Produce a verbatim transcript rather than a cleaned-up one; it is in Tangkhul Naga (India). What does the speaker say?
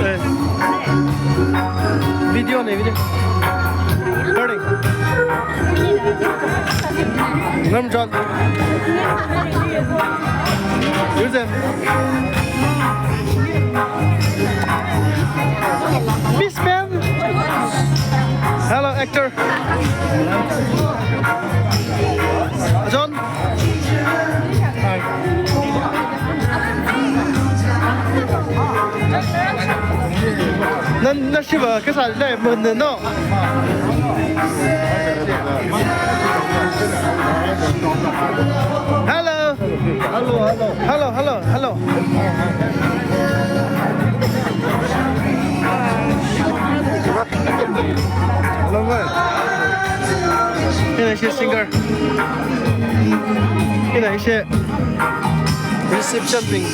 Eh. Video ne, video. Recording. Ngarmchon. Use them. Miss Man. Hello, actor. John. Nan, na shiva kasā lei mun no. Hello. Hello, hello. Hello, hello, hello. Hello, guys. Hina ishi singer. Hina ishi reception thing.